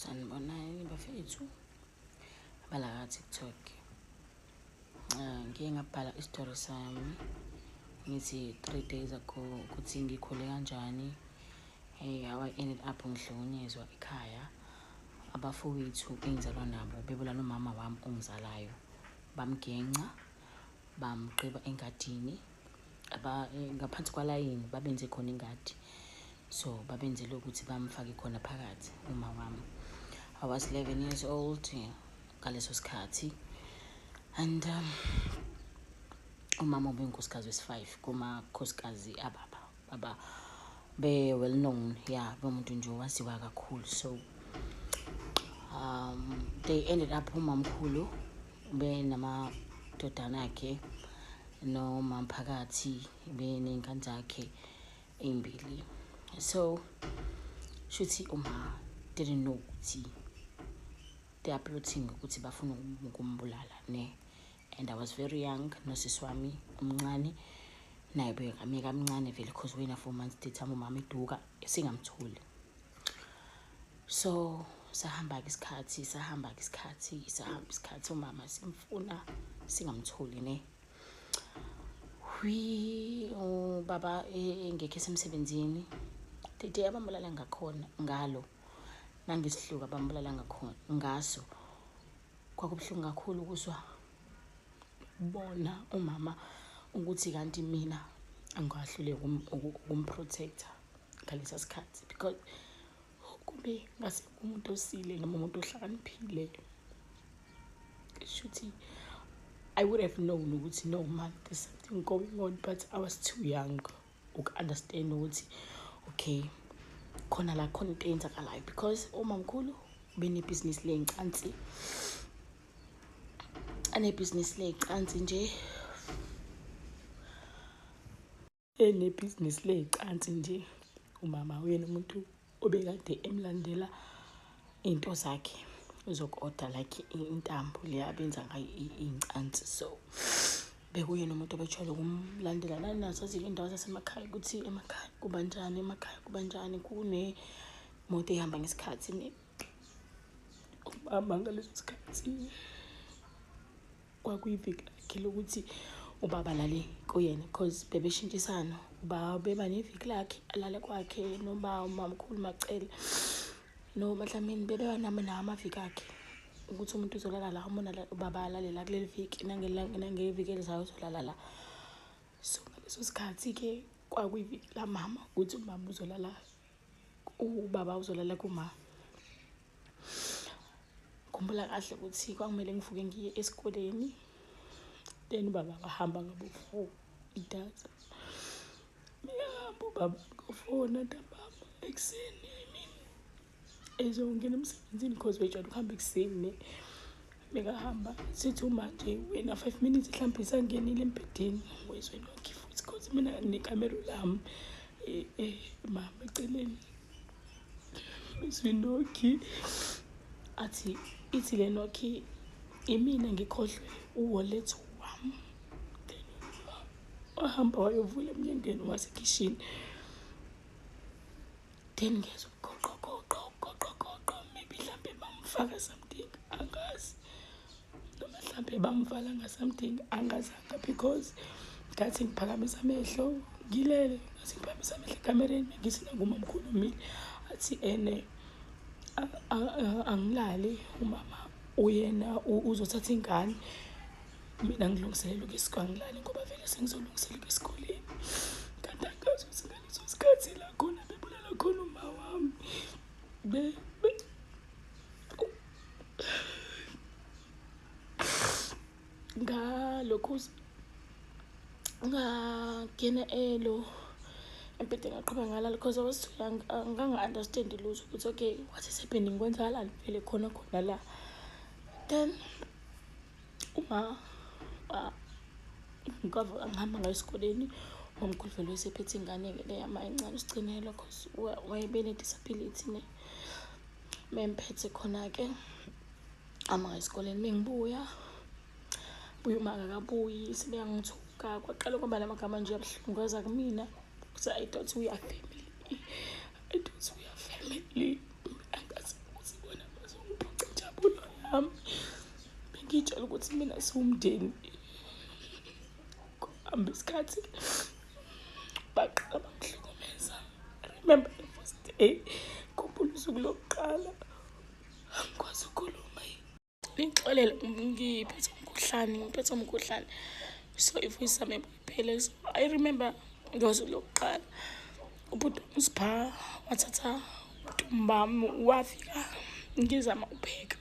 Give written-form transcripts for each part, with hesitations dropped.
Sanibonani bafethu abala ka-TikTok. Ngike ngabhala isitori sami ngithi 3 days ago ukuthi ngikhule kanjani, how I ended up ngihlukunyezwa ekhaya. Abafowethu engizalwa nabo bebulala umama wami ongizalayo, bamgenca, bamgqiba engadini ngaphansi kwalayini babenze khona ingadi, so babenzele ukuthi bamfake khona phakathi uma wami. I was 11 years old ngaleso sikhathi and umama ubeyinkosikazi wesi-5 kumakhosikazi ababa baba be-well known, yeah, bemuntu nje owaziwa kakhulu. So they ended up umamkhulu benamadodana akhe nomamphakathi, beney'ngane zakhe ey'mbili. So shuthi uma didn't know ukuthi they are plotting ukuthi bafuna ukumbulala ne. And I was very young, nosisi wami omncane naye bekamika mncane vele, 'cause wena 4 months the time umama eduka singamtholi. So sahamba-ke isikhathi, sahamba-ke isikhathi, sahamba isikhathi, umama simfuna singamtholi ne. Hwi, ubaba engekho esemsebenzini the day abambulala ngakhona ngalo, nangesihluku abambulala ngakhona ngaso. Kwakubuhlungu kakhulu ukuzwa bona umama ukuthi kanti mina angahluleka ukum-protect-a ngalesa sikhathi, because kube ngase umuntu osile noma umuntu ohlakaniphile, shuthi I would have known ukuthi no man, there's something going on, but I was too young uku-understand ukuthi okay, khona la khona into eyenzakalayo, because umamkhulu benebhizinisi ley'ncansi, anebhizinisi ley'cansi nje, enebhizinisi ley'cansi nje. Umama uyena umuntu obekade emlandela iy'nto zakhe zoku-oda, like intambo le abenza ngayo iy'ncansi. So bekuyena umuntu obejwayele ukumlandela. Nani nazazi iy'ndawo zasemakhaya ukuthi emakhaya kuba njani, emakhaya kuba njani, kunemoto ehamba ngesikhathi ne. Umama ngaleso sikhathi kwakuyiviki lakhe lokuthi ubaba alale kuyena, 'cause bebeshintshisana, ubaba beba neviki lakhe alale kwakhe noma umamkhulu Macele noma Dlamini, bebeba nawo amaviki akhe ukuthi umuntu uzolala la, umuntu ubaba alale la kuleli viki, nangeviki elizayo uzolala la. So ngaleso sikhathi-ke kwakuyiviki lamama ukuthi umama uzolala, ubaba uzolala kuma. Khumbula kahle ukuthi kwakumele ngivuke ngiye esikoleni, then ubaba wahamba ngabo-4 idatha. Mehamba ubaba ngo-4 ntambama, ekuseni, I mean, ezongena emsebenzini, 'cause bejwayele ukuhamba ekuseni ne. Bekahamba sithi uma nje wena 5 minutes mhlawumbe isangenile embhedeni, wezwe nokhi futhi, 'cause mina nekamelo lami, mama eceleni, izwe athi ithi le nokhi imina ngikhohlwe u-wallet wami. Then wahamba wayovula emnyangweni wasekhishini, then ngezwa goqo goqo goqo goqo, maybe mhlampe bamfaka something, angazi noma mhlampe bamvala nga-something, angazanga, because ngathi ngiphakamisa amehlo ngilele, ngathi ngiphakamisa amehlo ekamereni, ngithi nangumamkhulu umile, athi ene angilali, umama uyena uzothatha ingane, mina ngilungiselela ukuya, angilali ngoba vele sengizolungisela ukuya esikoleni. Kanti angazi ukuthi ngaleso sikhathi la khona bebulala khona uma wami be, be ngalokhu ngangena elo embhedeni, ngaqhubeka ngalala because I was too young, nganga-understand lutho ukuthi okay, what is happening, kwenzakalani vele khona khona la. Then uma ngavuka ngihamba ngayo esikoleni, umamkhulu vele wayesephethe ingane-ke le yama encane uSigcinelo, 'cause wayebe ne-disability ne. Memphethe khona-ke ama esikoleni, mengibuya buya uma akakabuyi, sebeyangithuka, kwaqala kwaba namagama nje abuhlungu aza kumina ukuthi I thought we are family, I thought we are family. Angazi ukuthi bona Siwumndeni. Kuhamba isikhathi baqala bangihlukumeza. Remember the first day, khumbula usuku lokuqala, angikwazi ukukhuluma. Ningixolele, ngiphethe umkhuhlane, ngiphethe umkhuhlane, so ivoice yami iphele. So I remember ngosuku lokuqala ubhuti wami uSipha wathatha ubudumbu bami, wafika ngizama ukupheka,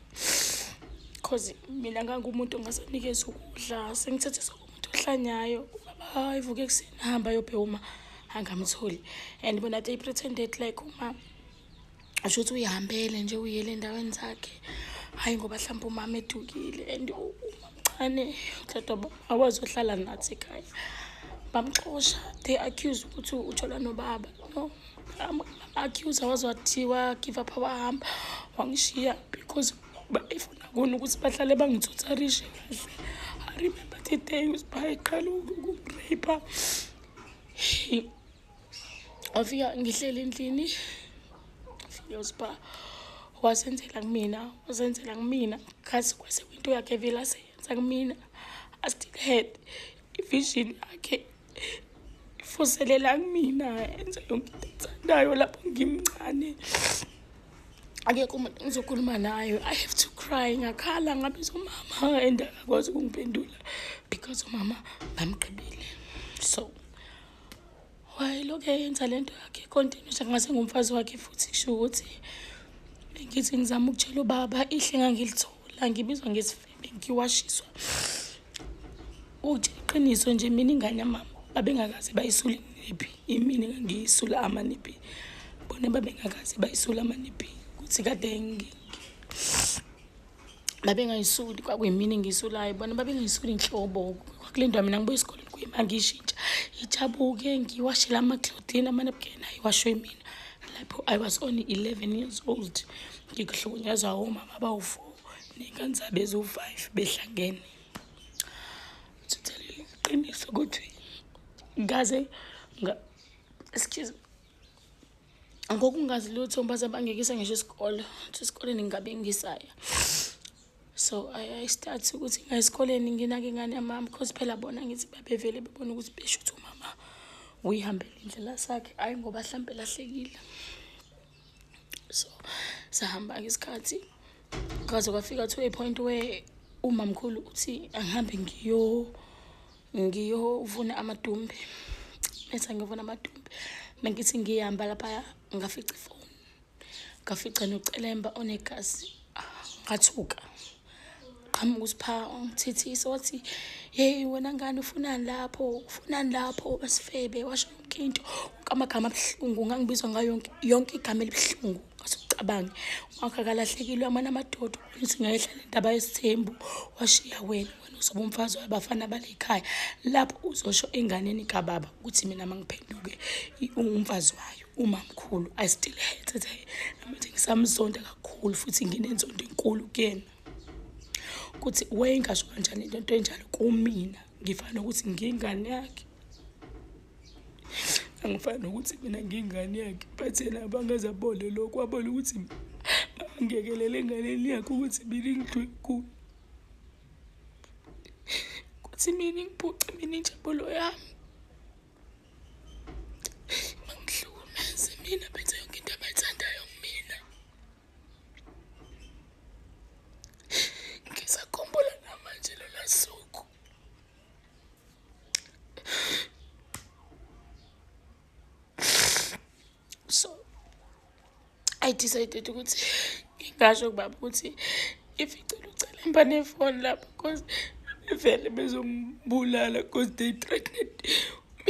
cause mina ngangumuntu ongasanikeza ukudla, sengithethe sokumuntu ohlanyayo. Ubaba evuke ekuseni ahamba ayobheka uma angamtholi, and bona they pretended like uma asho ukuthi uyihambele nje, uyele endaweni zakhe, hhayi ngoba mhlawumbe umama edukile. And umamncane udadewabo awazohlala nathi ekhaya, bamxosha. They accuse ukuthi ujola nobaba. No, accuse waze wathiwa give up, wahamba wangishiya because babefuna kona ukuthi bahlale bangithutharishe kahle. I remember the day uSipha eqala ukungirape. Wafika ngihleli endlini, fike uSipha wasenzela kumina, wasenzela kumina khathi kwase kwinto yakhe vele aseyenza kumina. I still had ivision yakhe ifoselela kumina, enza yonke into ethandayo lapho ngimncane. Akekho umuntu engizokhuluma nayo, I have to cry. Ngakhala, ngabiza umama and akakwazi ukungiphendula because umama bamgqibile. So wayelokhu eyenza lento yakhe continue ngase ngumfazi wakhe futhi. Kusho ukuthi ngithi ngizama ukutshela ubaba ihle ngangilithola ngibizwa ngesifebe, ngiwashiswa. Ukutshela iqiniso nje, mina ingane yamama babengakaze bayisule inephi, imina engangiyisula amanephi. Bona babengakaze bayisule amanephi, ukuthi kade babengayisuli, kwakuyimina engiyisulayo. Bona babengayisuli inhlobo. Kwakulindwa mina ngibuye esikoleni, kuyima ngiyishintsha ijabuke, ngiwashele ama-clothing, amanapkin ayiwashwe mina. Lapho I was only 11 years old, ngikuhlukunyezwa omama abawu-4 ney'ngane zabo eziwu-5 behlangene. To tell you iqiniso ukuthi ngaze excuse me, ngokungazi lutho baze bangekisa ngisho isikole, ukuthi esikoleni ngingabe ngisaya. So I start ukuthi ngaye esikoleni nginake ingane yamama, because phela bona ngithi babevele bebona ukuthi besho ukuthi umama uyihambele indlela sakhe, hhayi ngoba hlampe lahlekile. So sahamba-ke isikhathi kwaze kwafika to a point where umamkhulu uthi angihambe ngiyovuna amadumbe. Methi ngiyovuna amadumbe, mengithi ngihamba laphaya, ngafica ifoni, ngafica nocelemba onegazi. Ngathuka, qhamuka uSipha, wangithethisa, wathi, "Hey wena ngane, ufunani lapho? Ufunani lapho basifebe?" Washo yonke into, wonke amagama abuhlungu ngangibizwa ngayo, yonke yonke igama elibuhlungu ngase ucabange. Wakhe akalahlekile amanye amadoda ukuthi ngayehla le ndaba yesithembu, washiya wena, wena uzoba umfazi wabafana bale ekhaya. Lapho uzosho enganeni kababa ukuthi mina mangiphenduke ungumfazi wayo umamkhulu. I still hated her namanje, ngisamzonda kakhulu futhi nginenzondo enkulu kuyena, ukuthi wayengasho kanjani into enjalo kumina, ngifana nokuthi ngiyingane yakhe. Angifani nokuthi mina ngiyingane yakhe, but yena abangaze abone lokho, wabona ukuthi bangekelele enganeni yakhe ukuthi mina ngidlwengule, ukuthi mina ngiphuce mina injabulo yami, bangihlukumeze mina, benze yonke into abayithandayo kumina. Ngisakhumbula namanje lona suku. So I decided ukuthi ngingasho kubaba ukuthi ificile ucelemba nefoni lapho, because vele bezongibulala, because they threatened.